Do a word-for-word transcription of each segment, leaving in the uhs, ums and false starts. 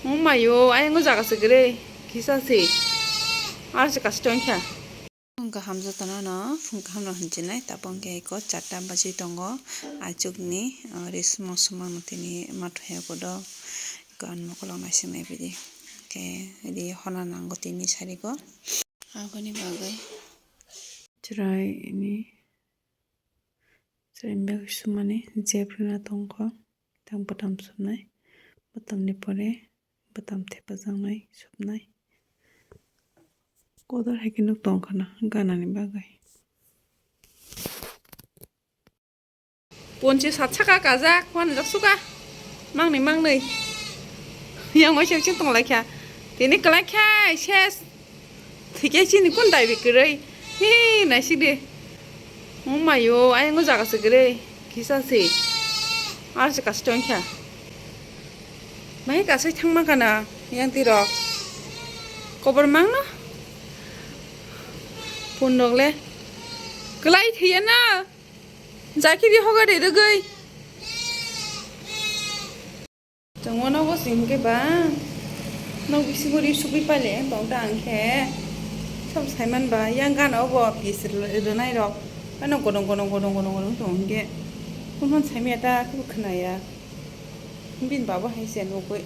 Wngmaio, ayang o jaga se kwrwi, kisa se. Ar se kasu tongkha. Phung kaham jotono no, phung kaham no hinjinai, tabuk hwnkhe eko charta baji tongo, achukni, o, ri sumang sumang no tini mathoya kodo, eko ang mokolog naising nai bidi. Khe ri hona nango tini sarigo. Aboni bagwi chwrai ni Chwrai bag sumani jephru no tongkho, tang bwtam sumnai, bwtamni pore bwtam thepajaknai sumnai. Kodor hai khe nuk tongkha na ganani bagwi. Ponchi sat saka kajak, wanjak suka, mangni mangni. Yang waisa waisa tonglaikha, tini kwlaikha, ses. Thikhe chini kun daibi kwrwi. Hi, naisik di. Wngmaio, ayang o jaga se kwrwi. Kisa se. Ar se kasu tongkha. Bahai kasai thangma kana, yang tirok. Kobor mangno. Pundok le. Kwlai thiyana. Jakiri hoga de rwgwi. Tongmo nogo sing khe ba, nok bisingo ri sugwi paile tong ta ang khe. Sabo saiman ba, yang gana obo pis rwnai rok. Ano godong godong godong godong godong tong hwnkhe. Phone phone saimaya ta kebo khwnaya. Bini baba hai se nugwi.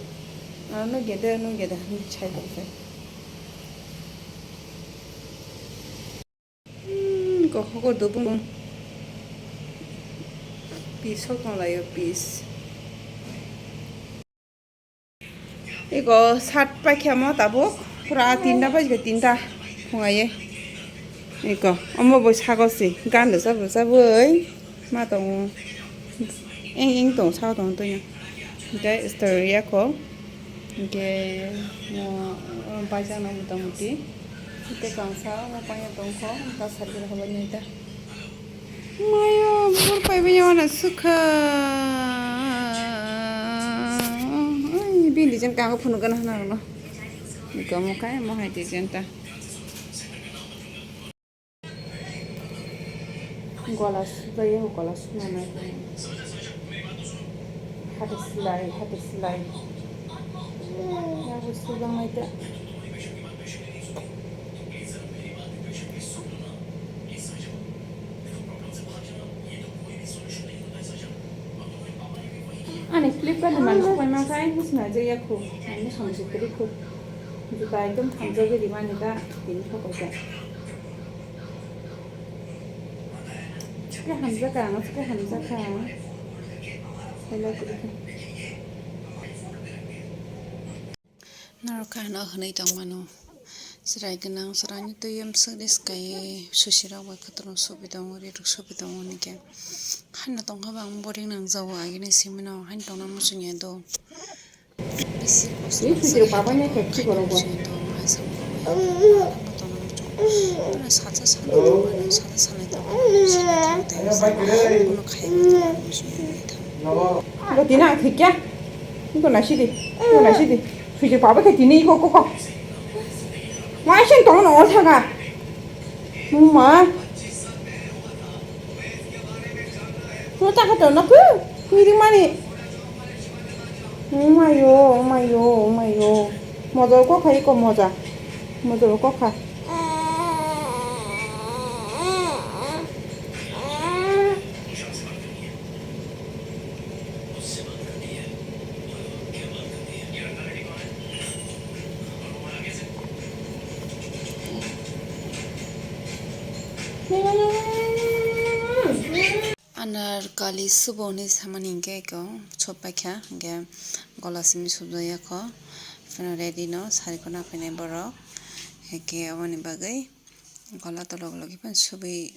Ano nugya de, nugya de hinwi sai tong khe. Hmm, kok hokor do bung. Pis sok tong laio, pis. Iko sat paikha mo tabuk. Pura tinta pai khe tinta phungaye. Iko, omo bo sago si. Gan rwchap rwchapwi ma tongo. Eng eng tong saka tong twi. Hingke story ya ko. Hingke mo baijak nai mota moti. Hingke kangsa mo panya tong kho. Hingke sari khe habai nai ta. Mayo bor pai bini wana sukha. Ai bini jen kango phunu gana hana no. Hingke mo kai mo hai di jen ta. Gola sujai, gola suna nai. Hati silai, hati silai. Yago sujang nai ta. Ani Flipkart ni manwi supai ma khai, husna je ya khu. Ani samsi kri khu. Juta ekdom thamjagwi rimani ta, tini thokoi ta. Chwkhe hamjakha, ang chwkhe hamjakha. Hello, kwrwikha. Norok kha hwnwi tongmano. Chwrai gwnang, chwraini twi emswk de swkaiwi susirok bai khwtwrwng subi tongo, rirok subi tongo hwnwi khe. Haino tongkha bang boring nangjago, agini simino haino tongna muchungya do. Bisi kosto. Ni sujiro papa ni kekchi korogo. Sacha sana, sacha sana. Kono khaima. Lo tina khikya. Iko nasi di. Iko nasi di. Sujiro papa ke tini iko koko. Wai sen tong no thaga. Mama. Mo taka to naku. Hiri mani. Umayo, umayo, umayo. Motor ko khai ko moja. Motor ko kha. Anarkali subo hinwi samani hinkhe eko sopbaikha, hinkhe gola simi subjak yakho, phano ready no sari khorna phainai borok, hinkhe aboni bagwi gola tolok logi phano subwi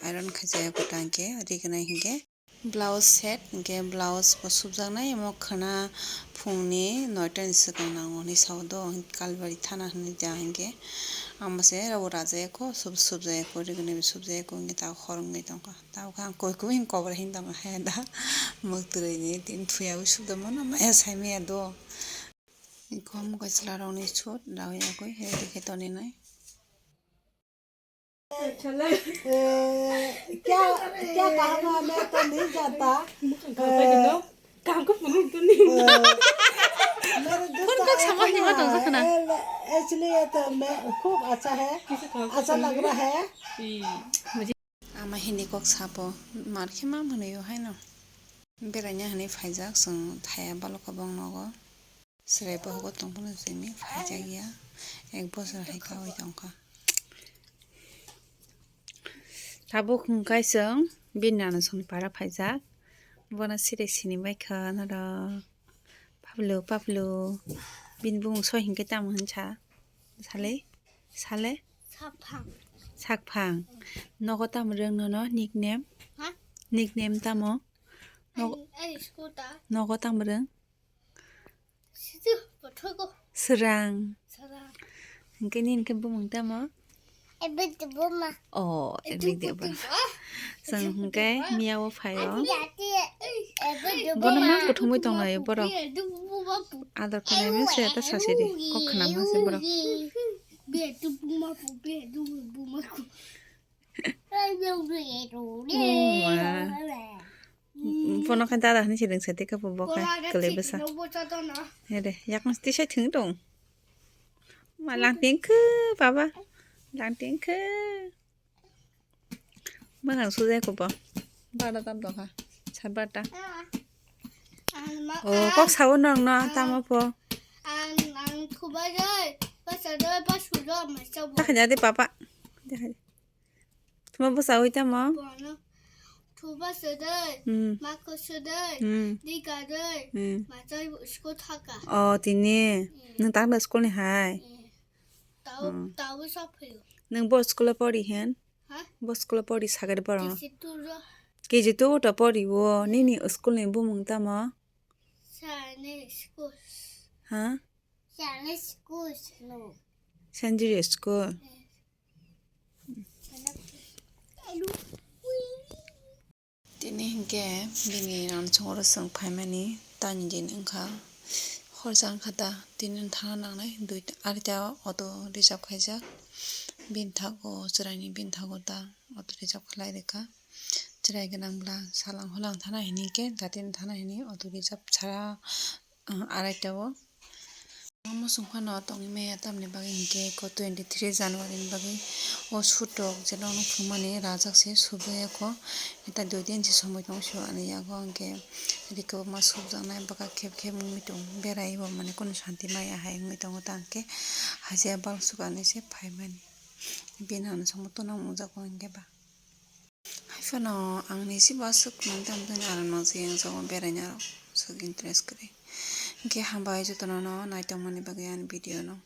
iron khaijak yakho tangkhe ri gwnai hinkhe. Blouse set, hinkhe blouse bo subjaknai, omo khwna phungni noitani swkang nango hinwi sao do, hinkhe Kalbari thana hinwi da hinkhe. Ang bo se abo rajayakho, sub-, subjayakho, rigwlwi bo subjayakho, hinkhe tabuk hor wngwi tongkha. Tabukhe ang koi koi hinkhe kobor hinwi tongma haya da. Mwktwrwini tini thuyaui subda mano maya saimaya do. Hinkhe omo kaisa chwlarokni suit, rawi yagwi ready khe toninai. ए, क्या, क्या कहा था, मैं तो नहीं जानता। काम को फोन तो नहीं। ए, मेरे दोस्त Sama hini ma tongsa khna. इसलिए तो मैं खूब अच्छा है, अच्छा लग रहा है। Ama hindi kok sapo, mar khe ma mwnwi o haino. Beraina hwnwi phaijak chwng thaya balokha bong nogo. Chwrai bohogo tongphano simi phaijak ya. Ek bosor hai kaui tongkha. Tabuk hwnkhe chwng bini nana songni para phaijak. Bono siri sini baikha norok. Pablo, Pablo. Bini bumung soi hinkhe tamo hinsa? Sale? Sale? Sakphang. Sakphang. Nogo tamo rwng nono nickname? Ha? Nickname tamo? Nogo, ani, ani school ta? Nogo tamo rwng? Situ, pothogo. Swrang. Swrang. Hinkhe nini khe bumung tamo? Ebit buma. Oh, ebit buma. Chwng hwnkhe miya o phaio. Bono mang kuthumwi tonglaio borok. Ador khlaimani se ta sasidi. Kok khna mani se borok. Oh, ma. Bono khe dada hinwi se rwngsa tei khe bo khe kwlwi bwsa. He de, yakung tisa thwng tong. Ma lang tengkhe baba. Lang tengkhe. Mwkhang sujai kho bo. Barta tam tongkha. Sat barta. Oh, kok sao nang no tamo pho. Ang, ang thubai dai. Basa dai, bas sujo, mai sabo. Takha jadi papa. Thuma bwsa ui tamo? Bono thuba sudai, hmm, mako sudai, hmm, diga dai, hmm, machai bo school thaka. Oh, tini. Hmm. Nwng tang da school ni hai? Hmm. Tau, hmm, tau sa phaio. Nwng bo school o pori hen? Ha? Bo school o pori sagari poro? K G two ro. K G two to pori o. Hmm. Nini school ni bumung tamo? Sani school. Ha? Sani school no. Sanjiri school. Hmm. Tini hinkhe bini rang chongro chwng phaimani tani din wngkha. Horsa wngkha ta, tini thana nangnai duita, arita auto reserve khaijak. Bini thago chwraini bini thago ta auto reserve khlai rwkha. Chwrai gwnang bwla salang hulang thana hini khe, datino thana hini auto reserve sara, ah, araita o. Omo song phano tongwi maya, tamni bagwi hinkhe eko twenty three January ni bagwi o sutok je nokno phunukmani rajak se subjak ya kho. Eta dui din se somoi tongo, subani yago hinkhe rikobma subjaknai bwkha khep khep wngwi tongo, berai bo mane kunu santi maya hai wngwi tongo, tangkhe hajiya balsuk ani se phaimani bini ano samung tongna wngjago hinkhe ba. Haiphano ang nisibo aswk manwi tamo tini aram nang se yang jago beraina rok swk interest kwrwi. Hinkhe hambai jotono no naitokmani bagwi ani video no.